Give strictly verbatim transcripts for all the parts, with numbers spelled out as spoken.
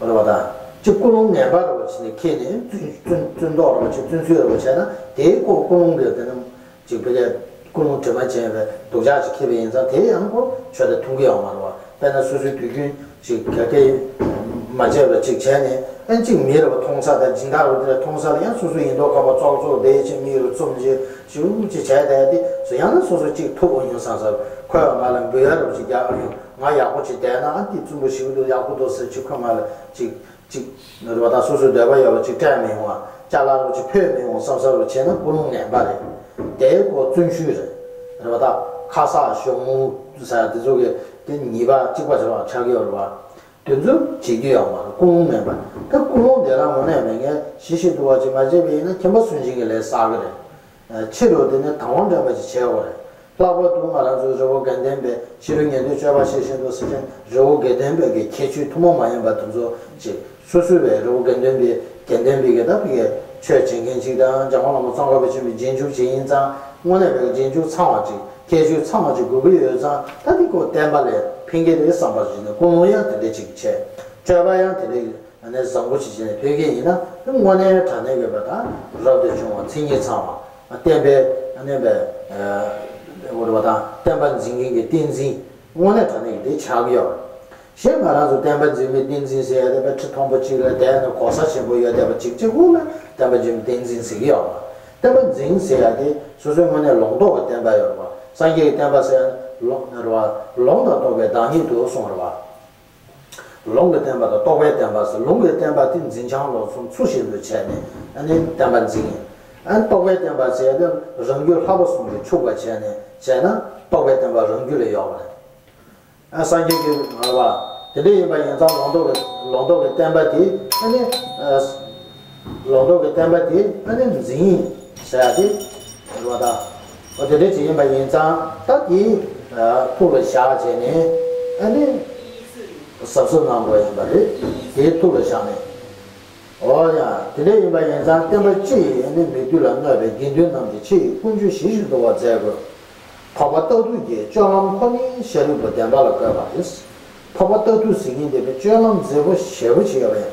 རེད་བ་དང་། གཅིག་ཀུན་སློང་ངན་པ་རེད་བ་བྱས་ནས་ཁྱེར་ནས་བཙོན་བཙོན་བཙོན་ཐོག་རེད་བ་བྱས་བཙོན་ཚུད་རེད་བ་བྱས་ན་དེའི་ཁོ་ཀུན་སློང་གི་དེ་ནི་གཅིག་ཕ་གིའི་ཀུན་སློང་དྲི་མ་ཅན་པའི་སྡུག་ཅག་ཅིག་འཁྱེར་བ་ཡིན་ཙང་དེ་ཡང་ཁོ་ཆོས་དང་མཐུན་གི་ཡོད་མ་རེད་བ། དཔེར་ན་སོ་སོའི་དུས་རྒྱུན་ཅིག་ག་གེ་མ་བྱས་པ་ཅིག་བྱས་ནས་ཨ་ནི་གཅིག་མི་རེད་བ་མཐོང་ས་དང་སྦྱིན་བདག་རེད་བ་དེ་ལ་མཐོང་ས་ལ་ཡང་སོ་སོ་ཡིན་མདོག་ཁ་པོ་ཙོག་ཙོག་བསྡད་ཅིག་མི་རེད་བ་བཙུམ་ཅིག་ཞུ་ཅིག་བྱས་བསྡད་དེ་སུ་ཡང་ན་སོ་སོ་གཅིག་ཐུབ་འོང་ཡོང་བསམ་བསམ་ཁོས་ང་ལ་འབུལ་ཡ་རེད་བ་ཅིག་རྒྱག་ཨ་ཡོང་། ང་ཡག་པོ་ཅིག་བསྡད་ན་ཨ་འདི་བཙུན་པོ་ཞིག་འདུག་ཡག་པོ་འདུག་ཟེར་ཅིག་ཁོས་ང་ལ་ཅིག་ཅིག་རེད་བ་དང་སོ་སོའི་འདོད་པ་ཡོད་པ་ཅིག་སྤྲད་མི་ཡོང་བ་ཅ་ལག་རེད་བ་ཅིག་ཕུལ་མི་ཡོང་བསམ་བསམ་རེད་བ་བྱས་ན་ཀུན་སློང་ངན་པ་རེད། དེའི་ཁོ་བཙུན་ཤུལ་རེད། རེད་བ་དང་ཁ་གསག་གཞུང་ཟེར་དེ་ཚོ་གི་དེ་ཉེས་པ་གཅིག་པ་ཆགས་ཆགས་ཀྱི་ཡོད་རེད་བ། དེ་ཚོ་བྱེད་རྒྱུ་ཡོད་མ་རེད་ཀུན་སློང་ངན་པ། ད་ཀུན་སློང་དེ་རང་ངོ་ནས་མེད་མཁན་ཞི་ཞི་དུལ་བ་ཅིག་མ་བྱས་པ་ཡིན་ན་ཁྱིམ་པ་སུན་འབྱིན་གྱི་ལས་བསགས་ཀྱི་རེད། ཕྱི་རུ་དེ་ནི་དང་བ་འདྲེན་པ་ཅིག་བྱེད་དགོས་རེད། ལྷག་པར་དུ་ང་རང་ཚོའི་རི་བོ་དགེ་ལྡན་པའི་ཕྱི་རུ་ཉན་ཐོས་སྤྱོད་པ་ཤེས་བཞིན་དུ་ཟེར་མཁན་རི་བོ་དགེ་ལྡན་པའི་གི་ཁྱད་ཆོས་ཐུན་མོང་མ་ཡིན་པ་དེ་ཚོ་ཅིག་སོ་སོའི་བའི་རི་བོ་དགེ་ལྡན་པའི་དགེ་ལྡན་པའི་གི་ད་བི་གའི་ཆོས་བྱེད་མཁན་ཅིག་དང་འཇམ་མགོན་བླ་མ་ཙོང་ཁ་པ་ཆེན་པོའི་རྗེས་འཇུག་ཅིག་ཡིན་ཙང་དངོས་གནས་པའི་རྗེས་འཇུག་ཚང་བ་ཅིག་ཁྱད་ཆོས་ཚང་བ་ཅིག་དགོས་ཀྱི་ཡོད་ཙང་ད་འདི་ཀོ་བསྟན་པ་ལས་ཕན་གྱི་རེད་བསམ་པ་ཞིག་ནས་ཀུན་སློང་ཡང་དེ་འདྲ་ཅིག་བྱས་སྤྱོད་པ་ཡང་དེ་འདྲ། ཨ་ནི་བཟང་པོ་ཞིག་བྱས་ནས་ཕེབས་མཁན་ཡིན་ན་དངོས་གནས་དྲང་གནས་ཡོད་པ་དང་རབ་ཏུ་བྱུང་བ་མཚན་ཉིད་ཚང་བ་བསྟན་པའི་ཨ་ནི་པའི་འོ་རེད་བ་དང་བསྟན་པ་འཛིན་མཁན་གྱི་བསྟན་འཛིན་དངོས་གནས་དྲང་གནས་ཀྱི་དེ་ཆགས་ཀྱི་ཡོད་རེད། གཞན་ང་རང་ཚོ་བསྟན་པ་འཛིན་མའི་བསྟན་འཛིན་ཟེར་ཡ་དེ་པའི་ཁྲི་མཐོན་པོ་གཅིག་ལ་བསྡད་ནས་གོ་ས་ཆེན་པོ་ཡོད་བསྡད་པ་གཅིག་གཅིག་པུ་ལ་བསྟན་པ་འཛིན་མའི་བསྟན་འཛིན་ཟེར་གྱི་ཡོད་རེད། བསྟན་པ་འཛིན་ཟེར་ཡ་དེ་སོ་སོའི་དངོས་གནས་ལུང་རྟོགས་ཀྱི་བསྟན་པ་ཡོད་རེད་བ། སངས་རྒྱས་ཀྱི་བསྟན་པ་ཟེར་ཡ་ལུང་རེད་བ། ལུང་དང་རྟོགས་པའི་བདག་ཉིད་དུ་གསུངས་རེད་བ། ལུང་གི་བསྟན་པ་དང་རྟོགས་པའི་བསྟན་པ་ཟེར། ལུང་གི་བསྟན་པ་དེ་འཛིན་བྱང་ལོག་གསུམ་ཚུལ་བཞིན་དུ་བྱས་ནས་ཨ་ནི་བསྟན་པ་འཛིན་ཡིན། ཨ་ནི་རྟོགས་པའི་བསྟན་པ་ཟེར་ཡ་དེ་རང་རྒྱུད་ལྷག་པ་གསུམ་གྱིས་ཕྱུག་པ་བྱས་ནས་བྱས་ན་རྟོགས་པའི་བསྟན་པ་རང་རྒྱུད་ལ་ཡོད་པ་རེད། ཨ་སངས་རྒྱས་ཀྱི་ང་བ་དེ་འདྲ་ཡིན་པ་ཡིན་ཙང་ལུང་རྟོགས་ཀྱི་ལུང་རྟོགས་ཀྱི་བསྟན་པ་དེ་ཨ་ནི་ཨ། ལུང་རྟོགས་ཀྱི་བསྟན་པ་དེ་ཨ་ནི་འཛིན་ཟེར་ཡ་དེ་རེད་བ་ད། འོ་དེ་འདྲ་ཅིག་ཡིན་པ་ཡིན་ཙང་ད་དེ་ཐུགས་ལ་བཞག་བྱས་ནས་ཨ་ནི་གཟབ་གཟབ་གནང་དགོས་ཡིན་པ་རེད། དེ་ཐུགས་ལ་བཞག་ནས། འོ་ཡ་དེ་འདྲ་ཡིན་པ་ཡིན་ཙང་བསྟན་པ་སྤྱི་ཡི་ཨ་ནི་མིག་ལྟོས་ལ་གནོད་པའི་དགེ་འདུན་རྣམས་ཀྱི་ཆེ་ཡི་ཀུན་སྤྱོད་ཞི་ཞིང་དུལ་བ་མཛད་དགོས། འཕགས་པ་རྟག་ཏུ་གི་སྤྱོད་ལམ་ཁོ་ནི་ཤཱ་རིའི་བུ་བདེན་པ་ལ་བཀོད་པ་རེད། འཕགས་པ་རྟག་ཏུ་ཟེར་མཁན་དེ་བས་སྤྱོད་ལམ་མཛེས་པོ་ཞེ་པོ་ཅིག་ཡོད་པ་ཡིན།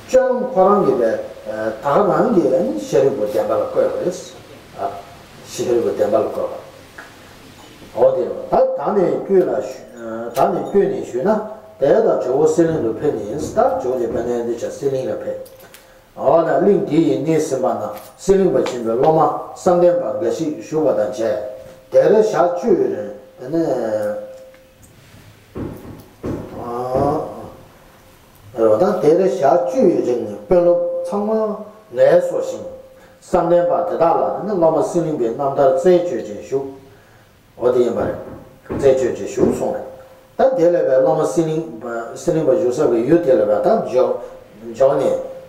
སྤྱོད་ལམ་ཁོ་རང་གི་བས་ད་ག་རང་གི་ཤཱ་རིའི་བུ་བདེན་པ་ལ་བཀོད་པ་རེད། ཤཱ་རིའི་བུ་བདེན་པ་ལ་བཀོད་པ། འོ་དེ་ད་ད་ནས་བསྐྱོད་ལ་ཞུ་ད་ནས་བསྐྱོད་ནས་ཞུས་ན་དེ་ལྟར་ཇོ་བོ་གསེར་གླིང་དུ་ཕེབས་ནས་ད་ཇོ་བོ་རྗེ་དཔལ་ལྡན་འདི་ཆ་གསེར་གླིང་ལ་ཕེབས། འོ་ན་གླིང་དེ་ཡི་གནས་ཟིན་པ་ན་གསེར་གླིང་པ་ཆེན་པོའི་སློབ་མ་བསམ་གཏན་པ་འགའ་ཞིག་བཞུགས་པ་དང་མཇལ། དེར་ཞག་བཅུའི་རིང་དེ་ནས་རེད་བ་དང་དེར་ཞག་བཅུའི་རིང་དཔོན་སློབ་ཚང་མ་ངལ་གསོ་ཞིང་བསམ་གཏན་པ་དེ་དག་ལ་དེ་ནས་སློབ་མ་གསེར་གླིང་པའི་རྣམ་ཐར་རྩད་གཅོད་ཅིང་བཞུགས། འོ་དེ་ཡིན་པ་རེད། རྩད་གཅོད་ཅིག་བཞུགས་སོང་རེད། ད་དེ་ལས་པའི་བླ་མ་གསེར་གླིང་པ་གསེར་གླིང་པ་བཞུགས་ས་གི་ཡུལ་དེ་ལ་བས་ད་འཇོག་འཇོག་ནས་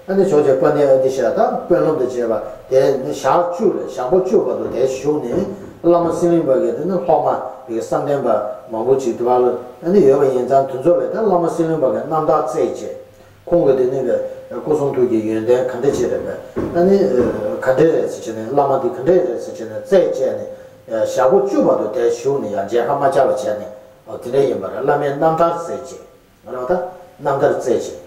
ཨ་ནི་ཇོ་བོ་རྗེ་དཔལ་ལྡན་ཨ་ཏི་ཤ་དང་དཔོན་སློབ་དང་བཅས་པ་དེ་ནི་ཞག་བཅུ་ལ་ཞག་པོ་བཅུ་བར་དུ་དེ་བཞུགས་ནས་བླ་མ་གསེར་གླིང་པ་གི་དེ་ནི་སློབ་མ་གི་བསམ་གཏན་པ་མང་པོ་ཅིག་དེ་བ་ལ་ཨ་ནི་ཡོད་པ་ཡིན་ཙང་དེ་ཚོ་ལ་ད་བླ་མ་གསེར་གླིང་པ་གི་རྣམ་ཐར་རྩད་བཅད། ཁོང་གི་དེ་ནི་བས་སྐུ་གསུང་ཐུགས་ཀྱི་ཡོན་ཏན་ག་འདྲ་ཅིག་རེད་པས་ཨ་ནི་ག་འདྲ་རེད་ཟེར་བྱས་ནས་བླ་མ་འདི་ག་འདྲ་རེད་ཟེར་བྱས་ནས་རྩད་བཅད་ནས་ཞག་པོ་བཅུ་བར་དུ་དེ་བཞུགས་ནས་ཡང་མཇལ་ཁ་མ་བཅར་བ་བྱས་ནས་འོ་དེ་འདྲ་ཡིན་པ་རེད། བླ་མའི་རྣམ་ཐར་རྩད་བཅད་རེད་བ་ད་རྣམ་ཐར་རྩད་བཅད།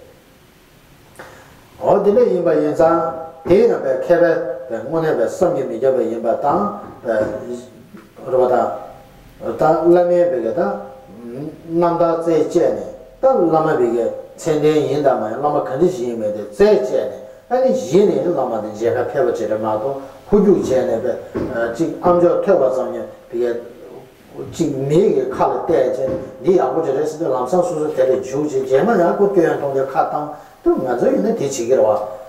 འོ་དེ་འདྲ་ཡིན་པ་ཡིན་ཙང་དེ་ཡང་པའི་མཁས་པའི་པའི་དངོས་གནས་པའི་བསམ་གྱིས་མི་ཁྱབ་པ་ཡིན་པ་དང་པའི་རེད་བ་དང་། ད་བླ་མའི་བི་གའི་ད་རྣམ་ཐར་རྩད་བཅད་ནས་ད་བླ་མ་བི་གའི་མཚན་ལྡན་ཡིན་དང་མ་ཡིན་བླ་མ་ག་འདྲ་ཞིག་ཡིན་མིན་དེ་རྩད་བཅད་ནས་ཨ་ནི་གཞི་ནས་བླ་མ་དེ་མཇལ་ཁ་ཕེབས་པ་ཅིག་རེད་མ་གཏོགས་ཧུར་རྒྱུག་བྱས་ནས་པའི་གཅིག་ཨམ་ཅོག་ཐོས་པ་ཙམ་ཡང་བི་གའི་གཅིག་མི་གི་ཁ་ལ་བལྟས་བྱས་འདི་ཡག་པོ་ཅིག་རེད་ཟེར་དུས་ལམ་སང་སོ་སོ་དེ་ལ་རྒྱུགས་བྱས་རྗེས་མ་ཡང་ཁོ་སྐྱོན་མཐོང་དེ་ཁ་བཏང་དུས་ང་ཚོ་ཡིན་ན་དེ་བྱེད་ཀྱི་རེད་བ།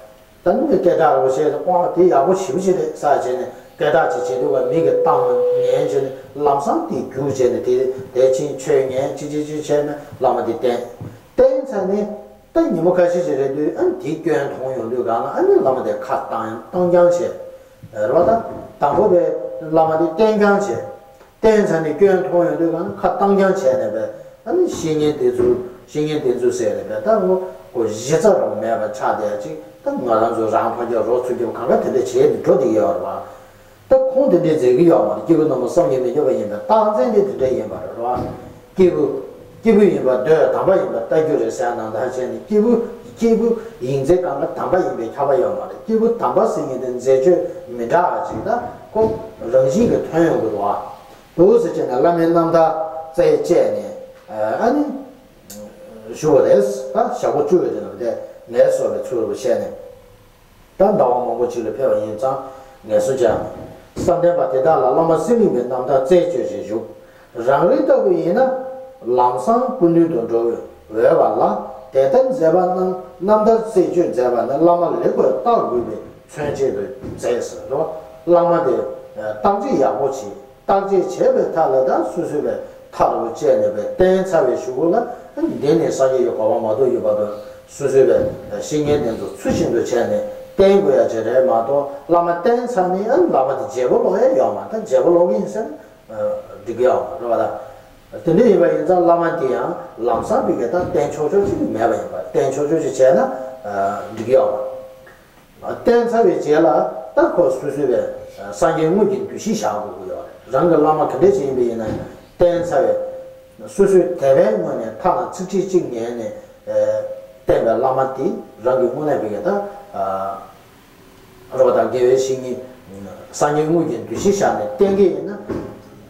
ད་ནི་སྐད་གྲགས་རོ་བཤད་དེ་ཨོ་དེ་ཡག་པོ་ཞེ་པོ་ཅིག་རེད་ས་བྱས་ནས་སྐད་གྲགས་ཅིག་བྱེད་དུས་བ་མི་གི་གཏམ་ཉན་བྱས་ནས་ལམ་སང་དེ་རྒྱུགས་བྱས་ནས་དེ་དེ་ཕྱིན་ཆོས་ཉན་ཅི་ཅི་ཅི་བྱས་ནས་བླ་མ་དེ་བསྟེན། བསྟེན་ཚར་ནས་ད་ཉིན་མོ་ཁ་ཤས་ཤིག་རེད་དུས་ཨ་ནི་དེ་སྐྱོན་མཐོང་ཡོང་དུས་གང་ལ་ཨ་ནི་བླ་མ་དེ་ཁ་བཏང་ཡང་བཏང་རྐྱང་བྱས། རེད་བ་ད་དང་པོ་དེ་བླ་མ་དེ་བསྟེན་རྐྱང་བྱས། བསྟེན་ཚར་ནས་སྐྱོན་མཐོང་ཡོང་དུས་གང་ཁ་བཏང་རྐྱང་བྱས་ནས་པས་ཨ་ནི་བཤེས་གཉེན་དེ་ཚོ་བཤེས་གཉེན་དེ་ཚོ་ཟེར་ནས་པས་ད་ངོ་གོ་གཞི་རྩ་རང་མེད་པ་ཆགས་བསྡད་ཅིག་ད་ང་རང་ཚོ་རང་ཕར་རྒྱག་རོགས་ཚུར་རྒྱབ་གང་ག་དེ་འདྲ་བྱས་ནས་འགྲོ་བསྡད་ཀྱི་ཡོད་རེད་བ། ད་ཁོང་དེ་འདྲས་མཛད་ཀྱི་ཡོད་མ་རེད། སྐྱེས་བུ་རྣམས་ལ་བསམ་གྱིས་མི་ཁྱབ་པ་ཡིན་པའི་རྟགས་མཚན་དེ་དེ་འདྲ་ཡིན་པ་རེད་བ། སྐྱེས་བུ་ སྐྱེས་བུ་ཡིན་པར་འདོད། དམ་པ་ཡིན་པར་ལྟ་རྒྱུ་རེད་ཟེར་ནང་ལྟར་བྱས་ནས། སྐྱེས་བུ་སྐྱེས་བུ་ཡིན་ཚད་གང་ག་དམ་པ་ཡིན་པས་ཁྱབ་པ་ཡོད་མ་རེད། སྐྱེས་བུ་དམ་པ་ཟེར་མཁན་དེ་མཛད་སྤྱོད་མི་འདྲ་བ་ཅིག་ད་ཁོ་རང་བཞིན་གྱིས་ཐོན་ཡོང་གི་འདུག་ཨ། འདུག་ཟེར་བྱས་ནས་བླ་མའི་རྣམ་ཐར་རྩད་བཅད་ནས་ཨ་ནི་ཞུ་བ་རེད། ད་ཞག་པོ་བཅུ་བའི་དེ་ནང་དེ་ངལ་གསོ་བའི་ཚུལ་དུ་བྱས་ནས། ད་ཟླ་བ་མང་པོ་ཅིག་ལ་ཕེབས་པ་ཡིན་ཙང་ངལ་གསོ་བྱ། བསམ་གཏན་པ་དེ་དག་ལ་བླ་མ་སེང་བློན་པོའི་རྣམ་ཐར་རྩད་གཅོད་བྱེད་བཞུགས། རང་རེ་ལྟ་བུ་ཡིན་ན་ལམ་སང་སྐུ་མདུན་དུ་འགྲོ་འོས་པ་ལ། དེ་ལྟར་མཛད་པ་རྣམས་རྣམ་ཐར་རྩད་གཅོད་མཛད་པ་ནི་བླ་མ་ལེགས་པར་བརྟག་དགོས་པའི་མཚོན་བྱེད་དུ་མཛད་ཟེར་རོ། བླ་མ་དེ་བརྟག་དཔྱད་ཡག་པོ་བྱེད། བརྟག་དཔྱད་བྱས་པའི་མཐའ་ལ་ད་སོ་སོའི་བའི་མཐའ་རུ་བཅད་ནས་བའི་བསྟེན་ཚར་བའི་གཞུག་གུ་ལ། འདི་ནས་སངས་རྒྱས་ཀྱི་གོ་འཕང་མ་ཐོབ་ཡོད་བར་དུ་སོ་སོའི་བའི་བཤེས་གཉེན་དེ་ཚོ་ཚུལ་བཞིན་དུ་བྱས་ནས་བསྟེན་དགོས་ཡ་ཅིག་རེད་མ་གཏོགས། བླ་མ་བསྟེན་ཚར་ནས་ཨ་བླ་མ་དེ་བརྗེ་པོ་ལོག་ཡ་ཡོད་མ་རེད། ད་བརྗེ་པོ་ལོག་གི་ཡིན་ཟེར་ན་འགྲིག་གི་ཡོད་མ་རེད་བ། ད་དེ་འདྲ་ཡིན་པ་ཡིན་ཙང་བླ་མ་དེ་ཡང་ལམ་སང་བི་གའི་ད་བསྟེན་ཆོག་ཆོག་ཅིག་མེད་པ་ཡིན་པ། བསྟེན་ཆོག་ཆོག་ཅིག་བྱས་ན་འགྲིག་གི་ཡོད་མ་རེད། བསྟེན་ཚར་བའི་རྗེས་ལ་ད་ཁོ་སོ་སོའི་བའི་སངས་རྒྱས་དངོས་ཀྱི་འདུ་ཤེས་བཞག་དགོས་ཀྱི་ཡོད་རེད། རང་གི་བླ་མ་ག་འདྲ་ཞིག་ཡིན་པ་ཡིན་ན་ཡང་བསྟེན་ཚར་བའི་སོ་སོའི་དད་པའི་ངོས་ནས་མཐའ་ལ་ཚིགས་བཅད་གཅིག་ཉན་ནས་བསྟེན་པའི་བླ་མ་དེ་རང་གི་དངོས་གནས་བི་གའི་ད་རོགས་དང་དགེ་བའི་བཤེས་གཉེན་སངས་རྒྱས་དངོས་ཀྱི་འདུ་ཤེས་བཞག་ནས་བསྟེན་གྱི་ཡིན་ན།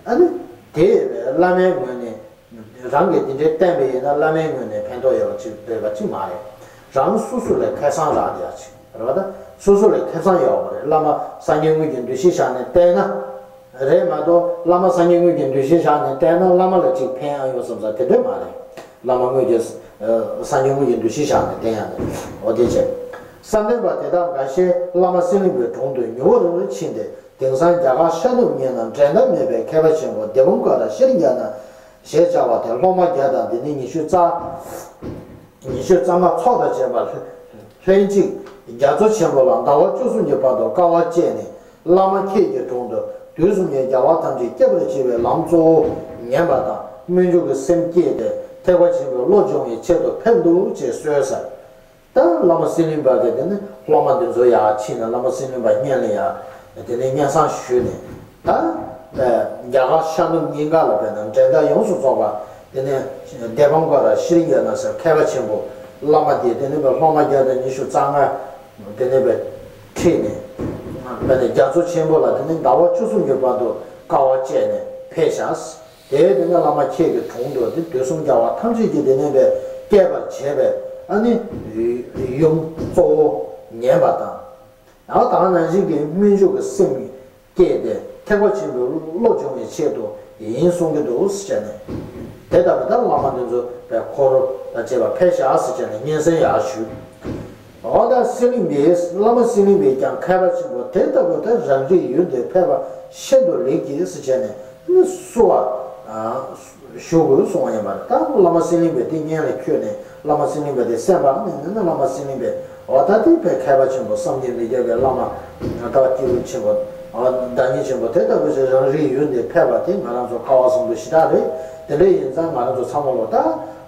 ཨ་ནི་དེ་བའི་བླ་མའི་ངོས་ནས། རང་གིས་དེ་འདྲའི་བསྟེན་པ་ཡིན་ན་བླ་མའི་ངོས་ནས་ཕན་ཐོགས་ཡོད་པ་ཅིག་འདོད་པ་ཅིག་མ་རེད། རང་སོ་སོ་ལ་ཁེ་བཟང་རག་བསྡད་ཡ་ཅིག་རེད་བ། ད་སོ་སོ་ལ་ཁེ་བཟང་ཡོད་པ་རེད། བླ་མ་སངས་རྒྱས་དངོས་ཀྱི་འདུ་ཤེས་བཞག་ནས་བསྟེན་ན་རེད་མ་གཏོགས། བླ་མ་སངས་རྒྱས་དངོས་ཀྱི་འདུ་ཤེས་བཞག་ནས་བསྟེན་ན་བླ་མ་ལ་ཅིག་ཕན་ཨ་ཡོད་བསམ་ས་དེ་འདྲ་མ་རེད། བླ་མ་དངོས་ཀྱི་སངས་རྒྱས་དངོས་ཀྱི་འདུ་ཤེས་བཞག་ནས་བསྟེན་ཡ་ནི་འོ་དེ་བྱས། བསམ་གཏན་པ་དེ་དག་འགའ་ཤས་བླ་མ་སེང་བློན་པོའི་དྲུང་དུ་མྱུར་བར་ཕྱིན་ཏེ། དེང་སང་རྒྱ་གར་ཤར་ནུབ་གཉིས་ན་འགྲན་ཟླ་མེད་པའི་མཁས་པ་ཆེན་པོ་དེ་བང་ཀ་ར་ཤྲི་ཉ་ན་ཞེས་བྱ་བ་དེ་སློབ་མ་བརྒྱ་དང་དེ་ནས་ཉི་ཤུ་རྩ། ཉི་ཤུ་རྩ་ལྔ་ཚོགས་དང་བཅས་པ་ལྷན་ཅིག་རྒྱ་མཚོ་ཆེན་པོ་ལ་ཟླ་བ་བཅུ་གསུམ་གྱི་བར་དུ་དཀའ་བ་སྤྱད་ནས། བླ་མ་ཁྱེད་ཀྱི་དྲུང་དུ་དུས་གསུམ་གྱི་རྒྱལ་བ་ཐམས་ཅད་སྐྱེ་བར་བྱེད་པའི་ལམ་གཙོ་བོ་ཉན་པ་དང་སྨོན་འཇུག་གི་སེམས་བསྐྱེད་དེ་ཐེག་པ་ཆེན་པོའི་བློ་སྦྱོང་བའི་ཆེད་དུ་ཕེབས་འདུག་ཅེས་གསོལ་ཟེར། ད་བླ་མ་སེང་བློན་པ་གིས་དེ་ནས་སློབ་མ་འདི་ཚོ་ཡར་ཕྱིན་ནས་བླ་མ་སེང་བློན་པ་སྙན་ལ་ཡར་དེ་ནས་སྙན་སེང་ཞུས་ནས། ད་རྒྱ་གར་ཤར་ནུབ་གཉིས་ཀ་ལ་བས་ན་འགྲན་ཟླ་ཡོངས་སུ་རྫོགས་པ་དེ་ནས་དེ་བང་ཀ་ར་ཤྲི་ཉ་ན་ཟེར་མཁས་པ་ཆེན་པོ་བླ་མ་དེ་དེ་ནས་བས་སློབ་མ་བརྒྱ་དང་ཉི་ཤུ་རྩ་ལྔ་དེ་ནས་བས་ཁྲིད་ནས་བས་ནས་རྒྱ་མཚོ་ཆེན་པོ་ལ་དེ་ནས་ཟླ་བ་བཅུ་གསུམ་གྱི་བར་དུ་དཀའ་བ་སྤྱད་ནས་ཕེབས་ཤག། དེའི་དེ་ནས་བླ་མ་ཁྱེད་ཀྱི་དྲུང་དུ་དེ་དུས་གསུམ་རྒྱལ་བ་ཐམས་ཅད་ཀྱིས་དེ་ནས་བས་བསྐྱེད་པར་བྱེད་པའི་ཨ་ནི་ཡུམ་གཙོ་བོ་ཉན་པ་དང་། ཡང་དེ་ནང་བཞིན་གྱི་སྨོན་འཇུག་གི་སེམས་བསྐྱེད་དེ་ཐེག་པ་ཆེན་པོའི་བློ་སྦྱོང་བའི་ཆེད་དུ་ཡིན་གསུང་གི་འདུག་ཟེར་བྱས་ནས། དེ་ལྟ་བུ་ལྟར་བླ་མ་འདི་ཚོ་བས་འཁོར་དང་བཅས་པ་ཕེབས་ཤག་ཟེར་བྱས་ནས་སྙན་སེང་ཡར་ཞུས། འོ་ད་སེང་བློན་པས་བླ་མ་སེང་བློན་པས་ཀྱང་མཁས་པ་ཆེན་པོ་དེ་ལྟ་བུ་དེ་རང་རེའི་ཡུལ་འདིར་ཕེབས་པ་ཤིན་ཏུ་ལེགས་ཀྱི་ཟེར་བྱས་ནས་ནི་བསུ་བ་ཞུ་དགོས་གསུང་བ་ཡིན་པ་རེད། ད་བླ་མ་སེང་བློན་པས་དེ་སྙན་ལ་འཁྱོལ་ནས་བླ་མ་སེང་བློན་པ་དེ་གསན་པ་ནས་ནི་བླ་མ་སེང་བློན་པས་འོ་ད་དེ་དཔེ་མཁས་པ་ཆེན་པོ་བསམ་གྱིས་མི་ཁྱབ་པའི་བླ་མ་ད་སྐྱེས་བུ་ཆེན་པོ་བདག་ཉིད་ཆེན་པོ་དེ་ལྟ་བུ་ཞིག་རང་རེའི་ཡུལ་འདིར་ཕེབས་པ་དེ་ང་རང་ཚོ་སྐལ་བ་བཟང་པོ་ཞེ་དྲག་རེད། དེ་འདྲ་ཡིན་ཙང་ང་རང་ཚོ་ཚང་མ་ལོ་ད་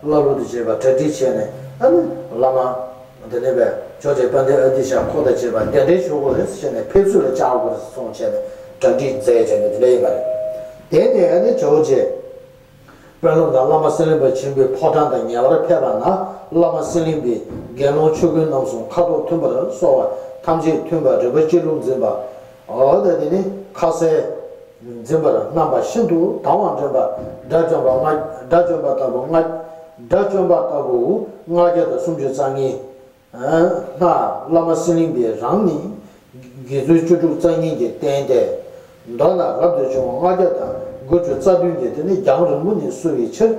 བླ་སློབ་ཏུ་བྱས་པ་གྲ་སྒྲིག་བྱས་ནས་ཨ་ནི་བླ་མ། དེ་ནས་བས་ཇོ་བོ་རྗེ་དཔལ་ལྡན་ཨ་ཏི་ཤ་ཁོ་དང་བཅས་པ་གདན་འདྲེན་ཞུ་དགོས་རེད་ཟེར་བྱས་ནས་ཕེབས་བསུ་ལ་བཅར་དགོས་རེད་གསུངས་བྱས་ནས་གྲ་སྒྲིག་མཛད་བྱས་ནས་དེ་འདྲ་ཡིན་པ་རེད། དེ་ནས་ཨ་ནི་ཇོ་བོ་རྗེ་དཔོན་སློབ་དང་བླ་མ་སེང་བློན་པ་ཆེན་པོའི་ཕོ་བྲང་དུ་ཉེ་བར་ཕེབས་པ་ན་བླ་མ་སེང་བློན་པས་དགེ་སློང་ཆོས་གོས་རྣམ་གསུམ་ཁ་དོག་མཐུན་པར་གསོལ་བ་ཐམས་ཅད་མཐུན་པར་རིལ་བུ་སྤྱི་བླུགས་འཛིན་པ། འོ་ད་དེ་ནི་ཁ་ཟས་འཛིན་པར་རྣམ་པ་ཤིན་ཏུ་དང་བ་འདྲེན་པ། དགྲ་བཅོམ་པ་ལྔ། དགྲ་བཅོམ་པ་ལྟ་བུ་ལྔ། དགྲ་བཅོམ་པ་ལྟ་བུ་ལྔ་བརྒྱ་དང་སུམ་ཅུ་རྩ་གཉིས། ལྷ་བླ་མ་སེང་བློན་པས་རང་ནི་དགེ་ཚུལ་བཅུ་དྲུག་རྩ་གཉིས་ཀྱིས་བསྟེན་ཏེ། མདོར་ན་རབ་ཏུ་བྱུང་བ་ལྔ་བརྒྱ་དང་དགུ་བཅུ་རྩ་བདུན་གྱིས་དེ་ནི་རྒྱང་རིང་པོ་ནས་བསུ་བའི་ཕྱིར་